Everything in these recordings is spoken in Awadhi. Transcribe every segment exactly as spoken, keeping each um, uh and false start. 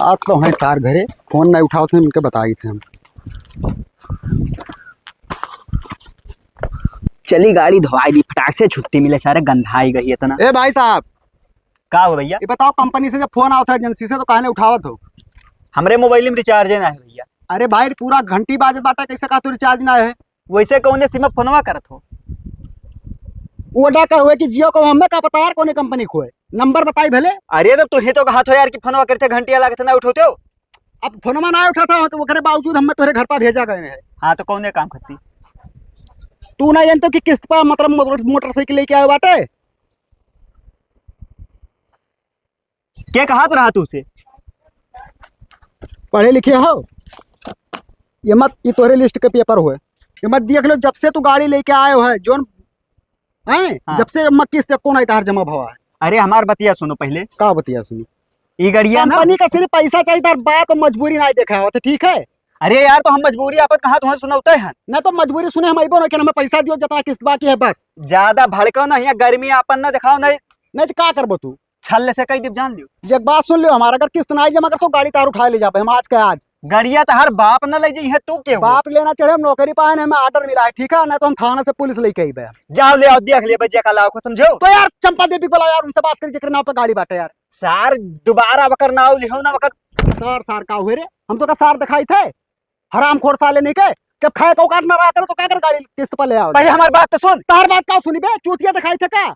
आज तो हैं सार घरे, फोन नहीं उठावत हैं, इनके बताई थे हम। चली गाड़ी धोवाई दी, फटाक से छुट्टी मिले, सारे गंधाई गई इतना। ए भाई साहब। का हो भैया? ये बताओ, कंपनी से जब फोन आवत है एजेंसी से, तो काहे नहीं उठावत हो? हमरे मोबाइल में रिचार्ज ना है भैया। अरे भाई, पूरा घंटी बाजत बाटे, कैसे कहा तू रिचार्ज ना है? वैसे कौने सिम फोनवा करत हो? वो ना कहे कि जियो को, हमें का पता यार कौने कंपनी को है, नंबर बताई भले। अरे तो तुहे तो कहा थो यार कि फोनवा करते घंटिया लागत ना उठोते हो। अब फोनवा ना उठाता हो तो ओकरे बावजूद हमें तोहरे घर पर भेजा गए हैं। हाँ तो कौने काम करती? तू ना जानतो कि किस्त पर मतलब मोटर-, मोटरसाइकिल लेके आए बाटे। के कहत रहा तू से? पढ़े लिखे हो? ये मत, ये तोहरे लिस्ट के पेपर होए। ये मत देख लो, जब से तू गाड़ी लेके आए हो है, जोन, हैं? हाँ। जब से मैं किस्त एको नहीं तार जमा भवा है। अरे हमार बतिया सुनो पहले। का बतिया सुनी? ई गड़िया ना कंपनी का सिर्फ पैसा चाहिए, तार बात और मजबूरी नहीं देखा होता, ठीक है? अरे यार, तो हम मजबूरी आपन कहाँ तुम्हें सुनाते हैं? ना तो मजबूरी सुने हम अइबो ना कि हमें पैसा दियो, जितना किस्त बाकी है बस। ज्यादा भड़को ना, यहाँ गर्मी आपन ना दिखाओ नहीं। नहीं तो का करबो तू? छल्ले से कही देब, जान लियो। एक बात सुन लियो हमारा, अगर किस्त ना जमा कर तो गाड़ी तार उठा ले जाबे हम आज के आज। गड़िया तो हर बाप ना ले जाई है, तू के हो? बाप लेना चढ़े, हम नौकरी पाए ना, हमें ऑर्डर मिला है, ठीक है? ना तो हम थाना से पुलिस लेके अइबे। जाओ ले आओ, देख ले बच्चे का लाओ को, समझो? तो यार चंपा देवी को बुलाओ यार, उनसे बात करी जेकर नाव पे गाड़ी बाटे यार। सार दोबारा वकर नाव लिहो ना वकर। सार, सार का हुए रे? हम तो का सार दिखाई थे? हरामखोर साले नहीं के। जब खाए का औकात ना रहा करे तो का कर गाड़ी किस्त पर ले आओ? पहले हमारी बात तो सुन। तार बात का सुनी बे? चूतिया दिखाई थे का?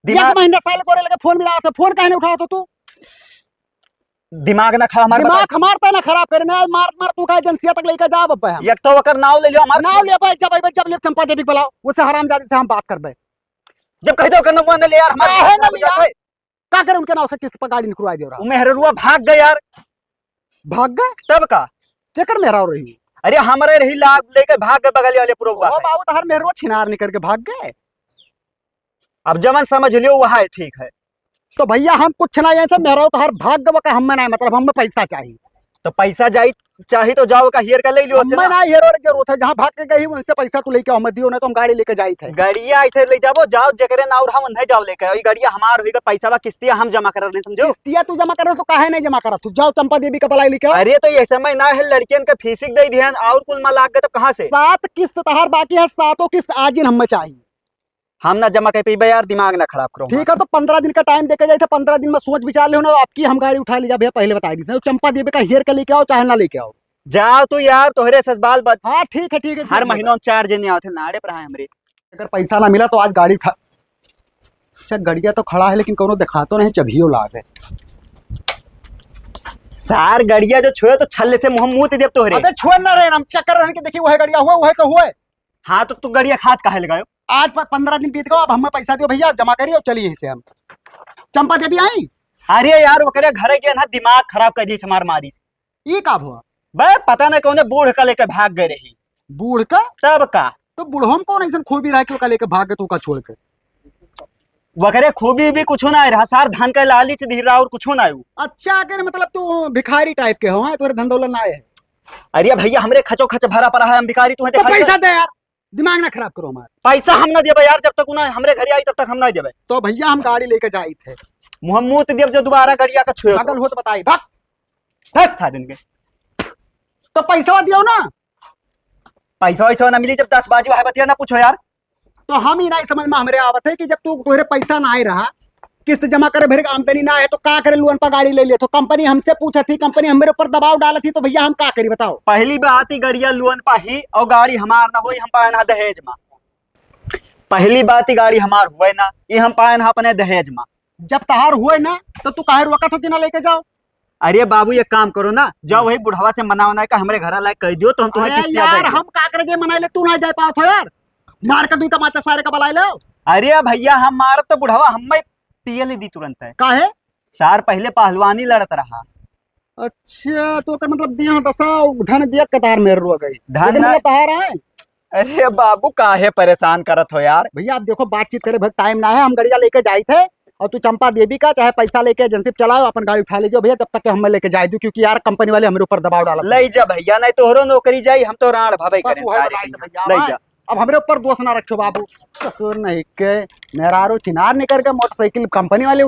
दिमाग एक महीना साल कोरे लगे फोन मिला था, फोन काहे नहीं उठाओ तो तू? दिमाग ना खा हमारे, दिमाग बताओ। हमार तो ना खराब करे ना, मार मार तू का एजेंसिया तक लेके जा बब्बे हम। एक तो ओकर नाव ले लियो हमार। नाव ले भाई, जब भाई जब ले चंपा देवी को बुलाओ, उसे हरामजादी से हम बात करबे। जब कह दो ओकर नाव ना ले यार, हमार काहे ना लिया? का करे उनके नाव से किस्त पर गाड़ी निकलवा दे रहा? वो मेहररुआ भाग गए यार। भाग गए? तब का? केकर मेहरारू रही? अरे हमरे रही लाग लेके भाग गए बगल वाले पुरवा ओ से। बाबू, तोहर मेहररुआ छिनार निकर के भाग गए। अब जवन समझ लियो वह है, ठीक है। तो भैया हम कुछ ना, ऐसे मेहरारू तोहर भाग गए का हमें ना मतलब, हमें पैसा चाहिए। तो पैसा जाई चाही तो जाओ का हेर का ले लियो, हमें ना हेरो रे जरूरत है, जहाँ भाग के गई उनसे पैसा तू लेके आओ, हमें दियो, नहीं तो हम गाड़ी लेके जाई थे। गाड़िया ऐसे ले जाबो, जाओ जेकरे नाव रहा उन्हें जाओ लेके आओ। ई गाड़िया हमार होई, पैसा बा किस्तिया हम जमा कर रहे, समझो? किस्तिया तू जमा कर रहे तो काहे नहीं जमा करत तू? जाओ चंपा देवी का बुलाई लेके आओ। अरे तो ये समय ना है, लड़कियन के फीसिक दे दिहन और कुल मा लाग गए तो कहाँ से? सात किस्त तहार बाकी है, सातों किस्त आज ही हमें चाहिए। हम ना जमा कर पीबे यार, दिमाग ना खराब करो ठीक हमार। है, तो पन्द्रह दिन का टाइम देके जाए थे, पन्द्रह दिन में सोच विचार ले हो ना, आपकी हम गाड़ी उठा ले जा भैया, पहले बता दी। चंपा देवी का हेर के लेके आओ, चाहे ना लेके आओ। जाओ तू यार, तोहरे से बाल बत-, हाँ, ठीक है, ठीक है, ठीक हर है। महीनों में चार जने आवत है, नाड़े पर आए हमरे। अगर पैसा ना मिला तो आज गाड़ी उठा। अच्छा, गड़िया तो खड़ा है, लेकिन कोनो दिखा तो नहीं, चबियो लाग है। सार गड़िया जो छुए तो छल्ले से मुँह मुँह देब तोहरे। अबे छुए ना रे, हम चेक कर रहे हैं कि देखिए वह गड़िया हुआ, वह तो हुआ है। हाँ, तो तू गड़िया खात काहे लगायो? आज प-, पन्द्रह दिन बीत गयो, अब हमें पैसा दियो भैया, जमा करियो, चलिए इसे हम। चंपा देवी आई? अरे यार, ओकरे घरे गए ना, दिमाग खराब कर दी हमार मारी से। ई का भवा? बे, पता नहीं कौने बूढ़ का लेके भाग गए रही। बूढ़ का? तब का? तो बूढ़ो में कौन ऐसन खूबी रहा कि ओका लेके भाग गए, तू का छोड़ के? वकरे खूबी भी कुछ ना रहा, सार धन का लालच दी रहा और कुछ ना आयु। अच्छा, अगर मतलब तू भिखारी टाइप के हो, हैं? तोरे धन दौलत ना आए है। अरे भैया, हमरे खचो खच भरा पड़ा है, हम भिखारी तुम्हें तो दिखाई पैसा दे। दे यार, दिमाग ना खराब करो हमारा। पैसा हम ना देबे यार, जब तक उन्हें हमरे घर आई तब तक हम ना देबे। तो भैया हम गाड़ी लेके जाई थे। मुँह मुँह तो देब जो दोबारा गड़िया का छुए। पागल हो तो बताई, भाग। हट, था दिन के। तो पैसा दियो ना। पैसा वैसा ना मिली, जब दस बाजी है बतिया ना पूछो यार। तो हम ही नहीं समझ में हमरे आवत है कि जब तू, तोहरे पैसा ना आए रहा, किस्त जमा करे भरे के आमदनी ना है, तो का करे लोन पर गाड़ी ले ले? तो कंपनी हमसे पूछत थी, कंपनी हमरे ऊपर दबाव डालत थी, तो भैया हम का करी बताओ? पहली बात ही गड़िया लोन पर ही और गाड़ी हमार ना होई, हम पाए ना दहेज में। पहली बात ही गाड़ी हमार हुए ना, ये हम पाए ना अपने दहेज में। जब तहार हुए ना, तो तू काहे रोकत हो कि ना लेके जाओ? अरे बाबू, एक काम करो ना, जाओ वही बुढ़वा से मना वना के हमरे घर लायक कह दियो, तो हम तुम्हें अरे किस्तिया यार, दे देब। हम का करे जे मनाई ले, तू ना जाए पावत हो यार। मार के दुई तमाचा सारे का बलाई लो। अरे भैया, हम मारब तो बुढ़वा हमें पिए ले दी तुरंत है। काहे? सार पहले पहलवानी लड़त रहा। अच्छा, तो ओकर मतलब दिया दशा, धन दिया कतार में रुआ गई। धन लेकिन ना मतलब तहार है। अरे बाबू, काहे परेशान करत हो यार? भैया, आप देखो, बातचीत करे भर टाइम ना है, हम गड़िया लेके जाई थे और तू चंपा देवी का चाहे पैसा लेके एजेंसी पे चलाओ, अपन गाड़ी उठा ले जाओ भैया, जब तक कि हमें लेके जाए दो, क्योंकि यार कंपनी वाले हमरे ऊपर दबाव डालत ले हैं। जा भैया, नहीं तोहरो नौकरी जाई, हम तो रांड भवे बस करे वही सारे बताई दिन। थे भैया, ले हाँ। जा। अब हमरे ऊपर दोष ना रखो बाबू, कसूर नहीं के, मेहरारू छिनार निकल के मोटरसाइकिल कंपनी वाले